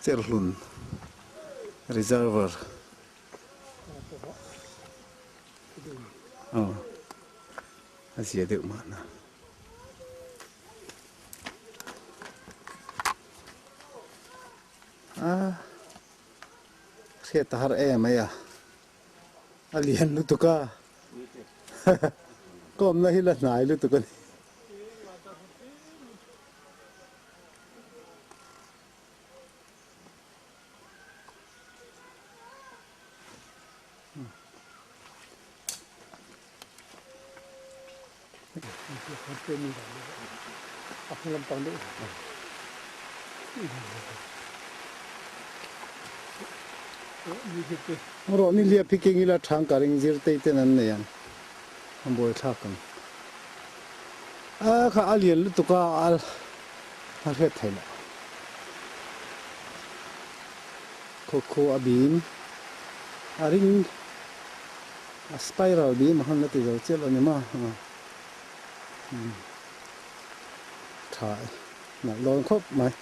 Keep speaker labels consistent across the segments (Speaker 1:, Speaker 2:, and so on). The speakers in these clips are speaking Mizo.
Speaker 1: Cherhlun Reservoir aw a zia deuh mahna. A hriat a har em mai a, a lian lutuk a, ka awmna hi la hnai lutuk a ni. Rawh ni hliap hi keng ila thang ka ring zir tei ten an nei ang a buai thlak ang a kha a lian lutuk a a hriat theih loh khaw khaw a bim a ring a spiral bim a han la ti zo chiah lo ni maw tha e nalh dawn khawp mai.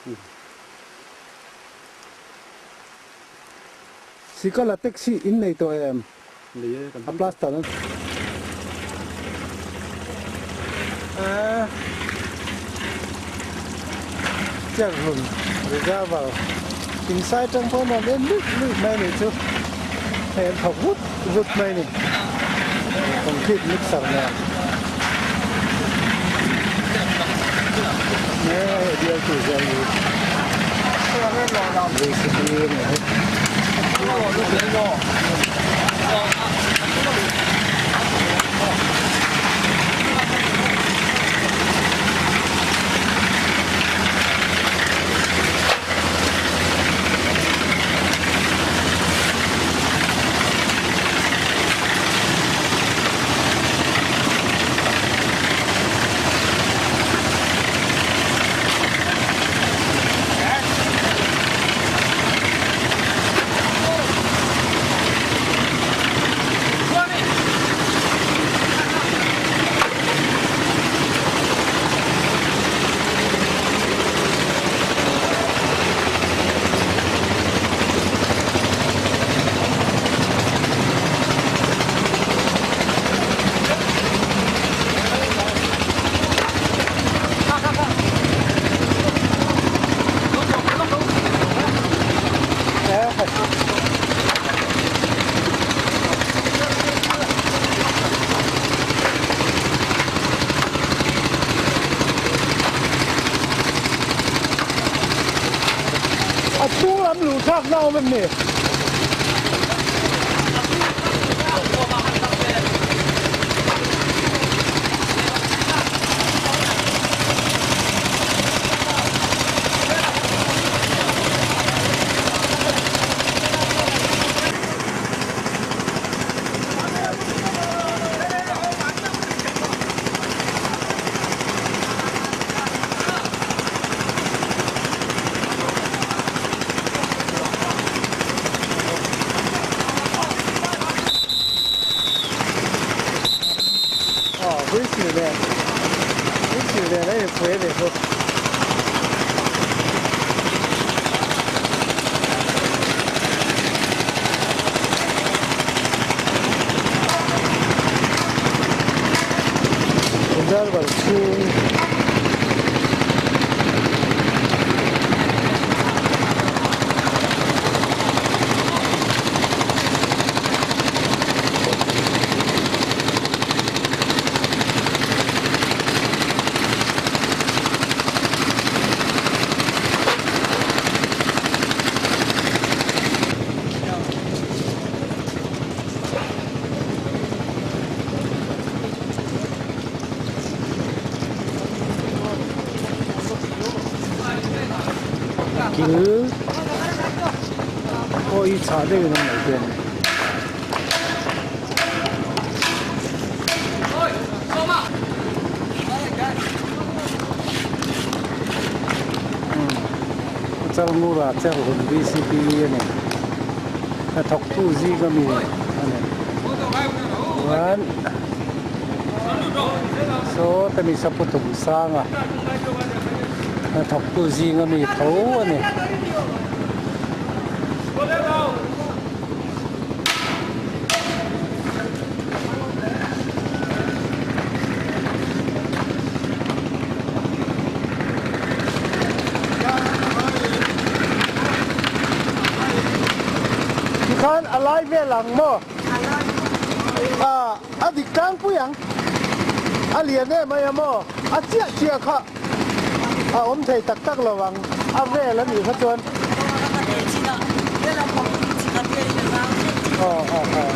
Speaker 1: Sikala taxi in nei tawh em? A plaster an Cherhlun Reservoir insai tang pawh nuam em luih luih mai a nih chu hei an thawk vut vut mai a ni concrete mixer nen hei bialtu zel hi JCB a ni hei. A chhung lam luh thlak na awm em ni? Whistle nen whistle nen a inpui a nih chu. Reservoir chhung. Kil pawh hi chhah deuhin an nei te a ni. Chalngura Cherhun VCP a ni. Hnathawktu zing ami a ni. Chuan saw te mi saputum sanga hnathawktu zing ami tho a ni. Tikhan a lai vel ang maw? A dik tlangpui ang. A lian em mai a maw? A chiah chiah kha a awm thei tak tak lo ang. A vel a nih kha chuan. Aw aw aw.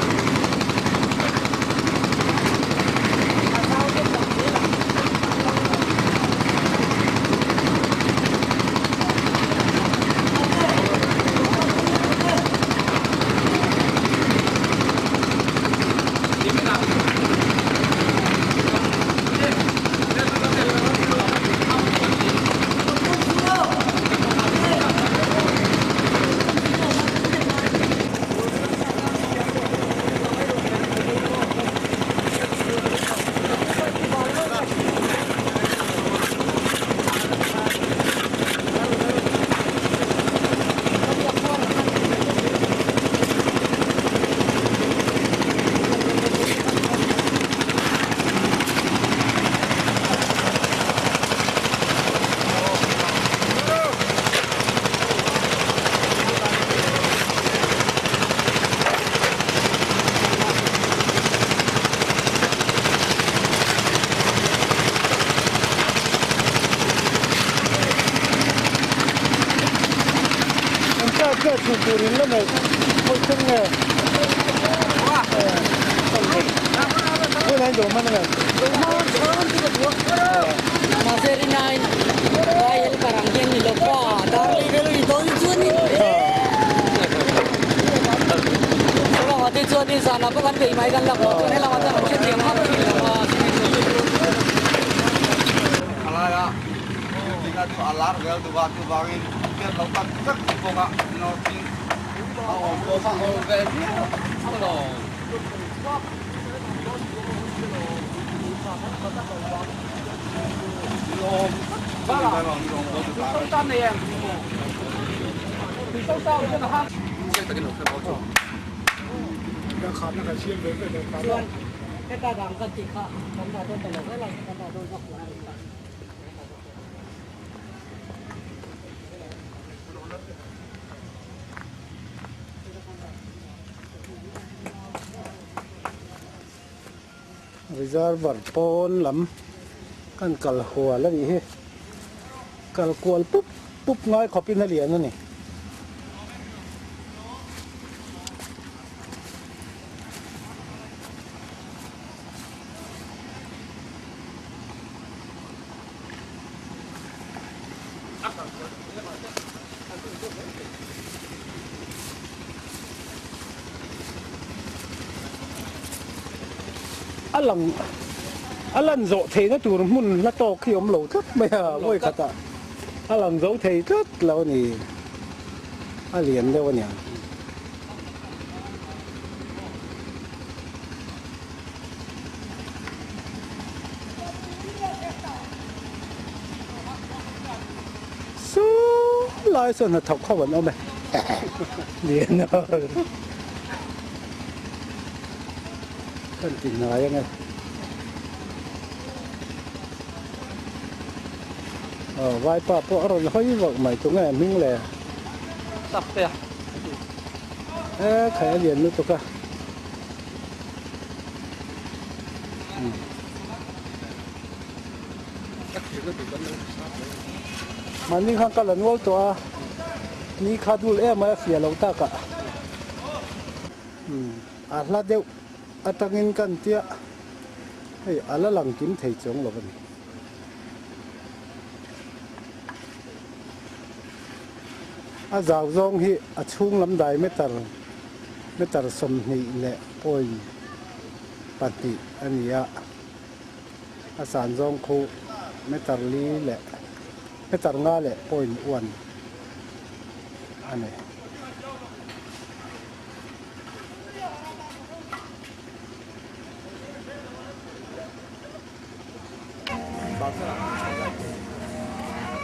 Speaker 1: An card vel chhun tur in la nei pawih thung nge? Reservoir pawn lam kan kal hual a nih hi. Kal kual pup pup ngai khawpin a lian a ni. A lang a lan zawh theihna tur hmun hla tawk hi awm lo tlat mai a vawi khatah a lang zo thei tlat lo a ni a lian deuh a niang. Saw lai saw hnathawk ho an awm e lian a kan ti hnai ang e aw vaipa pawh a rawn hawi vak mai tunge a hming le e khai a lian lutuk a. Mahni khan ka la nual tawh a, ni kha dul em mai a fiah loh tak ah. A hla deuh atangin kan tia hei a la lang kim thei chuang lo a ni. A zau zawng hi a chhung lam diameter meter 22.2 a ni a, a san zawng khu meter li leh meter nga leh point one a ni.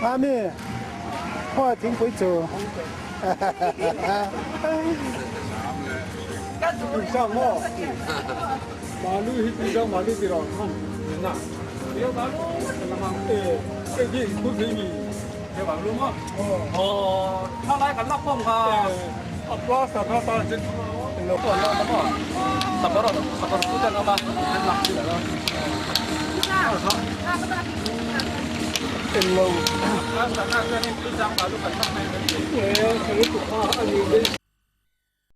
Speaker 1: Mami, khaw thingpui chu.